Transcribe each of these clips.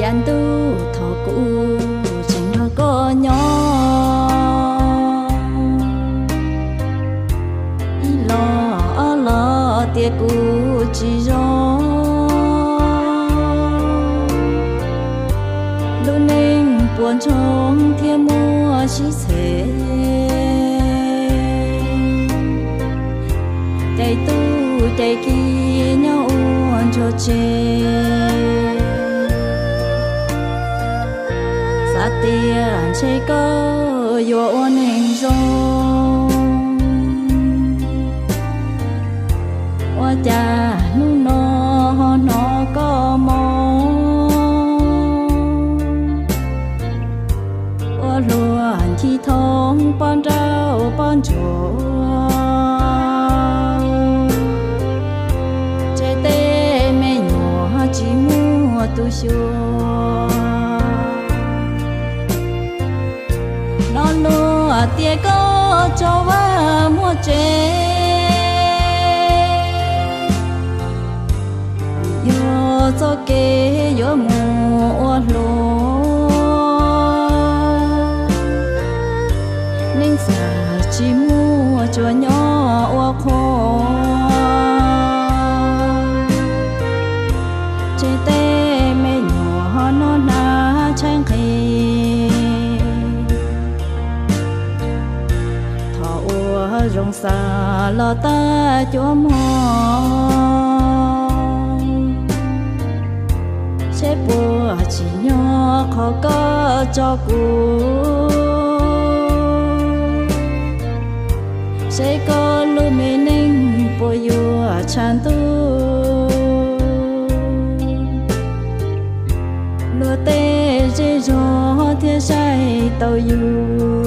Cas ntuj thov kuv tseem nrog koj nyob, ib los ob los tias kuv tsis zoo. Lub neej puas ntsoog thiab muaj sib txhem, cais tub cais ki nyob ua ntsog tseg. Xav tias ntshe koj yuav ua neeg zoo, ua cas hnub no ho hnov koj moo ua hluas ncig thoob pob nrauj pob ntsuag, tseg tej me nyuam tsis muaj tus xyuas. Hnov luag tias koj tso vaj muag tsev, yog txoj kev yuav mus ua hluas, neej xav tsis muaj tsuas nyob ua qhua, tseg tej me nyuam ho noj hnav tshaib nqhis. Thov ua zoo xav los tag cuab hmos, seb puas tsim nyog qhov koj tso kuv, seb koj lub me neej puas yuav tshav ntuj. Luag tej zej zog thiaj saib tau yus.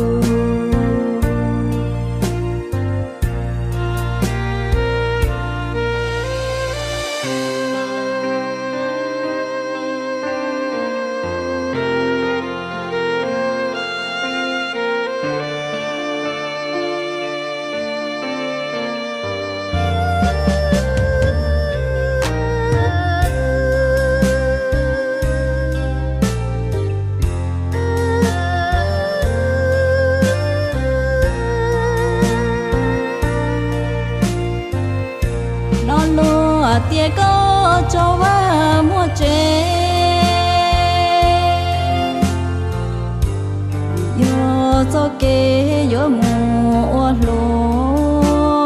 Hnov luag tias koj tso vaj muag tsev, yog txoj kev yuav mus ua hluas,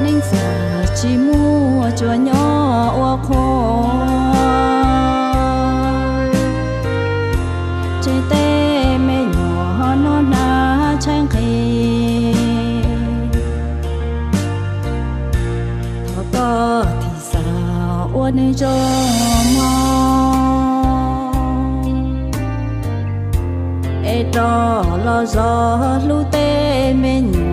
neej xav tsis muaj tsuas nyob ua qhua, tseg tej me nyuam ho noj hnav tshaib nqhis. Thov koj thim xav ua neeg zoo mog, es rov los zov hlub tej me nyuam,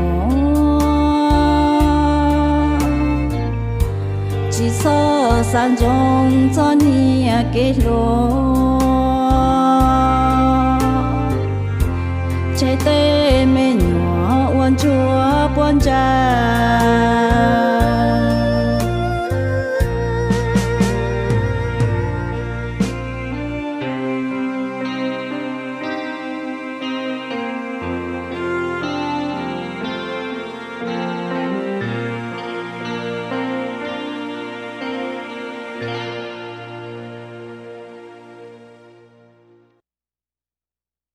tsis txhob xav ntsoov txoj niag kev hluas, tseg tej me nyuam ua ntsuag puab ntsa.